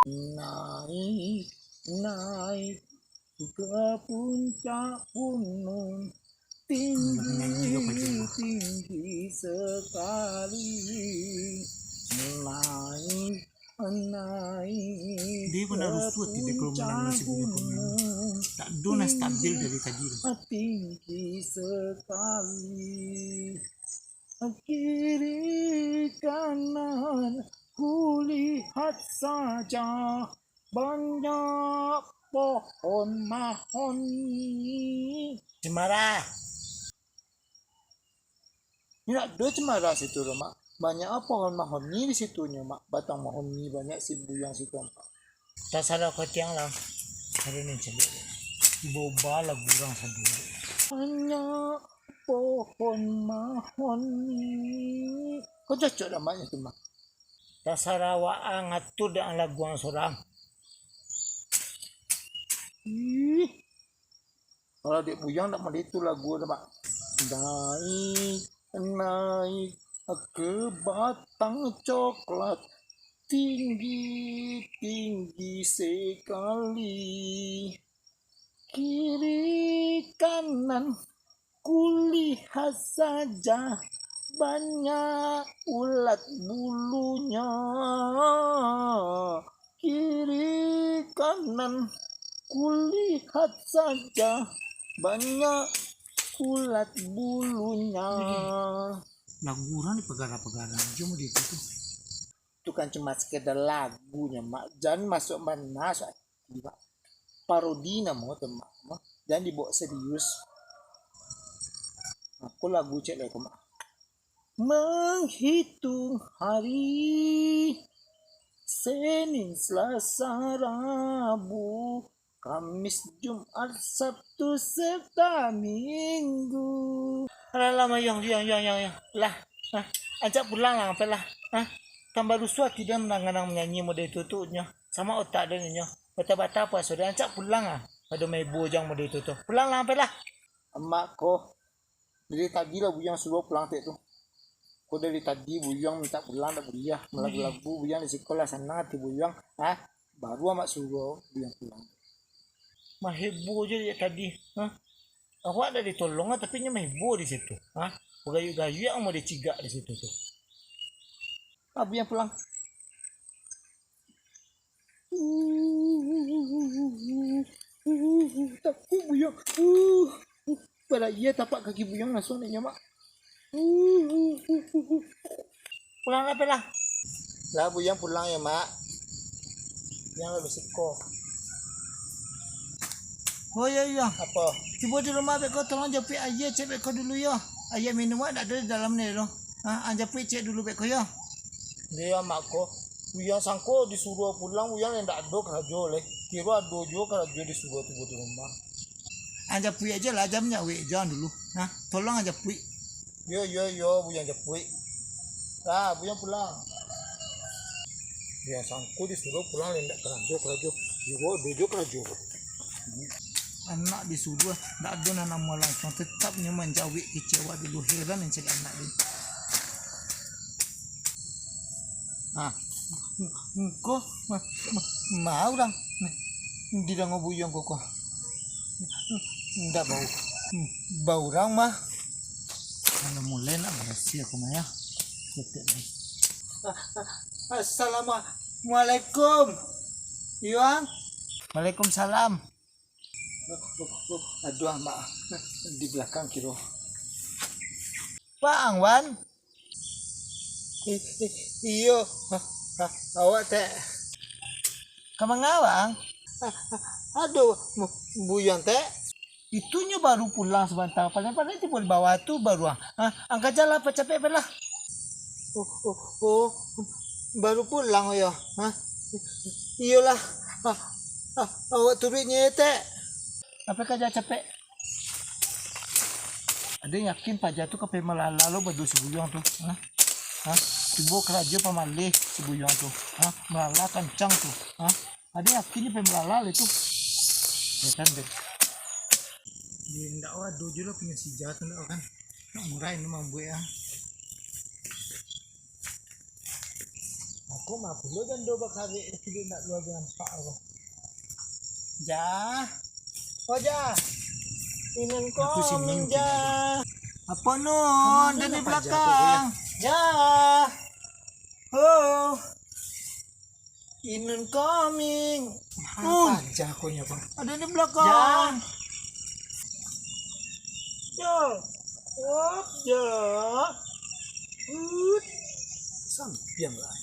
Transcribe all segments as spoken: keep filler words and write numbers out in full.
Naik, naik ke puncak gunung, tinggi, tinggi sekali. Naik, naik. Dia pun harus kuat, tidak kalau menang nasi bunyi kau ni. Tak ada nak stabil dari tadi tu. Tinggi sekali. Kiri kanan kulihat saja, banyak pohon mahoni. Cemara. Indak ado cemara situ doh, Mak. Banyak pohon mahoni di situnyo, Mak. Batang mahoni banyak si buyuang situ, Mak. Tasarah kotiang lah. Ada ni caliak. Boba lagu urang sadu. Banyak pohon mahoni. Kau cocok dah, Mak, itu, Mak. Tasarah waang atur dek lagu ang sorang. Ih. Kalau dek buyuang ndak model itu lagu tu, Mak. Naik, naik ke batang coklat, tinggi, tinggi sekali. Kiri kanan kulihat saja, banyak ulat bulunya. Kiri kanan kulihat saja, banyak ulat bulunya. Lagu urang ni pagarang-pagarang aja mau dia tu. Tu kan cuma sekedar lagunyo, Mak. Jan masuak bana suak ati, Mak. Parodi namo tu, Mak. Jan dibaok serius. Aku lagu cek lai ko, Mak. Menghitung hari, Senin, Selasa, Rabu, Kamis, Jumat, Sabtu, serta Minggu. Alah, alah, Mayuang, Yuyang, Yuyang, Yuyang, Yuyang. Lah, nah, ancak pulang lah, ampek lah. Nah, tambah rusuah ati den mandanganang manyanyi model itu tu nyo. Samo otak den nyo. Bata-bata puaso den, ancak pulang lah. Pado maibo jang model itu tu. Pulang lah, ampek lah. Amak ko, dari tadi lah buyuang suruah pulang tek tu. Ko dari tadi buyuang minta pulang dak buliah. Malagu-lagu buyuang di siko lah sanang ati buyuang. Ah, baru amak suruah buyuang pulang. Mahebo je dari tadi. Ha? Awak dak ditolong lah, tapi nyo mahebo di situ. Ha? Bagayuak-gayuak amak dicigak di situ tu. Ah, buyuang pulang. Takuik buyuang. Pado iyo tapak kaki buyuang langsuang dek nyo, Mak. Pulang lah, ampek lah. Lah, buyuang pulang yo, Mak. Buyuang lalu siko. Oh, iyo, iyo. Apo? Tibo di rumah beko, tolong japuik aia cek beko dulu yo. Aia minum wak dak ado di dalam ni lo. Ha, ang japuik cek dulu beko yo. Iyo, Mak ko. Buyuang sangko disuruah pulang, buyuang indak ado karajo lai. Kiro ado juo karajo disuruah tibo di rumah. Ang japuik aja lah, jan manyawek jo ang dulu. Ha, tolong ang japuik. Yo, yo, yo, buyuang japuik. Lah, buyuang pulang. Buyuang sangko disuruah pulang, indak karajo, karajo. Kiro ado juo karajo. Anak disuruah, ndak ado nan namuah langsuang, tetap nyo manjawek kecek awak dulu, heran ang caliak anak den. Ah, ko ma, ma, ma urang didango buyuang ko, ko. Ndak bau, bau urang mah. Kalau mulai nak barasiah ko mah yo. Ketek ni. Assalamualaikum. Yuang. Waalaikumsalam. Aduah, Mak. Di balakang kiro. Pak Angwan? I-, i-, iyo. Ha, ha, awak, Tek. Ka manga, Bang? A-, a-, ado, bu-, buyuang, Tek. Itunyo baru pulang sabanta, pandai-pandai tibo di bawah tu baru, ah. Ha, angkatlah, capek-capek lah. Oh, oh, oh, baru pulang yo? Ha? Iyolah. Ah, ah, awak turuik nyo, Tek. Apo karajo capek? Ado yakin paja tu ka pai malala lo baduo si buyuang tu? Ha? Ha? Tibo karajo pamaleh si buyuang tu. Ha? Malala kancang tu. Ha? Ado yakin nyo pai malala lai tu? Yo kan, Beb? Yo, ndak ado juo lah punyo si Jah tu, ndak kan? Nak murai ni mambuek, ah. Ko ma pulo jando bakarek sudah nak luar nampak ko. Jah. Oh, Jah. Inun ko Aku si Ming, Ming, Jah. Apo, Nun? Dari belakang. Jah. Oh. Inun coming. Mana paja ko nyo, Bang? Ado di belakang. Jah. Jah. Wop, Jah. Ut. Sampiang lah.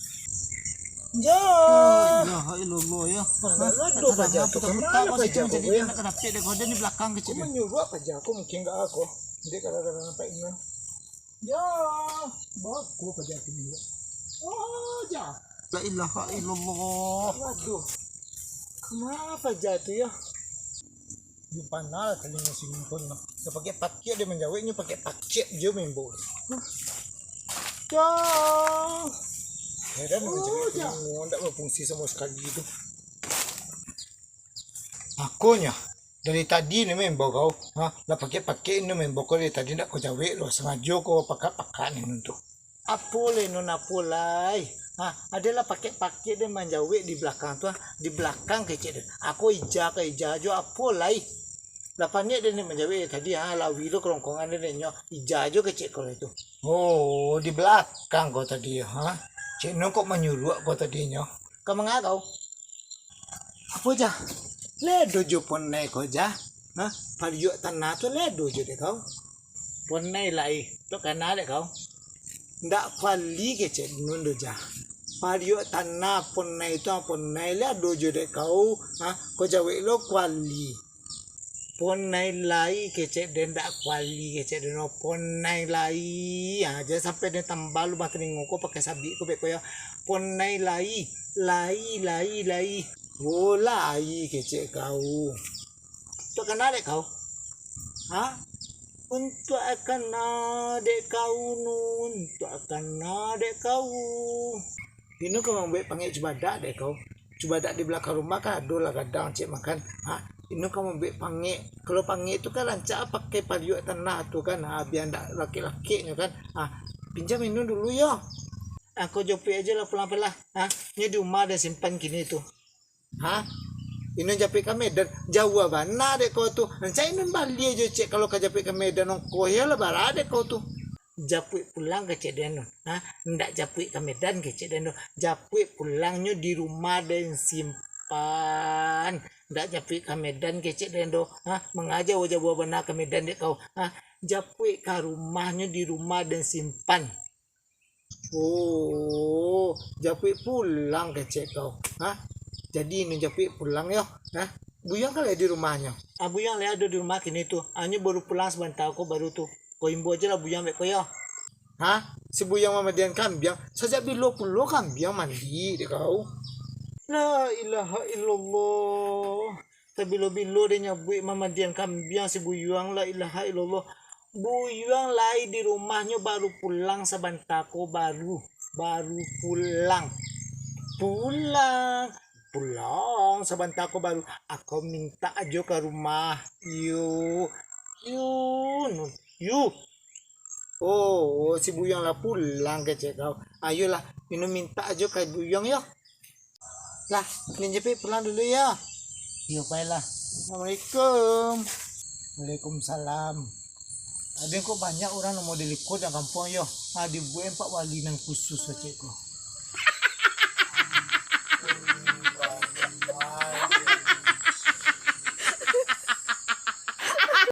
Jah. La ilaha illallah, yo. Mana ado paja tu? Kama paja ko, yo? Nak dapek dek ko, ado di belakang kecek. Ko manyuruak paja ko, mungkin gak ko. Dek kadang-kadang nampak Inun. Jah, bako paja tu ni. Oh, Jah. La ilaha illallah. Waduh. Kama paja tu, yo? Yo panah lah talingo si Ming ko ni. Dah pakai pakek dia manjawek, nyo pakai pakek je maimbau. Jah. Heran manjawek, Jah. Ndak bafungsi samo sakali tu. Makonyo, dari tadi ni maimbau kau, ha? Lah pakek-pakek ni maimbau kau dari tadi, ndak kau jawek lo, sangajo kau pakak-pakak ni Nun tu. Apo lai Nun, apo lai? Ha, ado lah pakek-pakek den manjawek di balakang tu, ha? Di balakang kecek den. Ako ija ka ija jo, apo lai? Lah paniak den ni manjawek dari tadi, ha? Lawi lo kerongkongan den nyo, ija jo kecek kau lai tu. Oh, di balakang kau tadi, ha? Cek Nun kok manyuruak kau tadi nyo? Ka manga kau? Apo, Jah? Lai ado jo ponai ko, Jah? Ha? Pariuak tanah tu lai ado jo dek kau? Ponai lai, tu kana dek kau? Ndak kuali kecek Nun do, Jah. Pariuak tanah, ponai tu, ponai lai ado jo dek kau? Ha? Kau jawek lo kuali. Ponai lai kecek den, ndak kuali kecek den, oh, ponai lai. Ha, jan sampai den tambah lubang talingo ko pakai sabik ko beko yo. Ponai lai, lai, lai, lai. Oh, lai kecek kau. Untuak kana dek kau? Ha? Untuak kana dek kau, Nun. Untuak kana dek kau. Inun ka mambuek pangek cubadak dek kau. Cubadak di balakang rumah kan ado lah gadang cek makan. Ha, Inun ka mambuek pangek. Kalau pangek tu kan rancak pakai pariuak tanah tu kan. Ha, bia ndak lakek-lakeknyo kan. Ha, pinjam Inun dulu yo. Angko jopuik ajo lah pulang pelah. Ha, nyo di rumah den simpan kini tu. Ha? Inun japuik ka Medan, jauah bana dek kau tu. Rancak Inun bali ajo cek kalau ka japuik ka Medan, ongkoh yo lah bara dek kau tu. Japuik pulang kecek den tu. Ha? Ndak japuik ka Medan kecek den tu. Japuik pulang nyo di rumah den simpan. Ndak japuik ka Medan kecek den tu. Ha? Manga jauah-jauah bana ka Medan dek kau. Ha? Japuik ka rumah nyo di rumah den simpan. Oh, japuik pulang kecek kau. Ha? Jadi Inun japuik pulang yo. Ha? Buyuang kan lai di rumahnyo? Ah, Buyuang lai ado di rumah kini tu. Anyo baru pulang sabanta ko baru tu. Ko imbau ajo lah Buyuang beko yo. Ha? Si Buyuang mamandian kambiang? Sajak bilo pulo kambiang mandi dek kau? La ilaha illallah. Sabilo-bilo den nyabuik mamandian kambiang si Buyuang, la ilaha illallah. Buyuang lai di rumahnyo baru pulang sabanta ko, baru, baru pulang. Pulang, pulang sabanta ko baru. Ako mintak ajo ka rumah. Yu, yu, nu, yu. Oh, si Buyuang lah pulang kecek kau. Ayolah, Inun mintak ajo ka Buyuang yo. Lah, Inun japuik pulang dulu yo. Iyo, pailah. Assalamualaikum. Waalaikumsalam. Aden kok banyak urang nan model iko di kampuang yo. Ah, dibuek empat wali nan khusus kecek ko.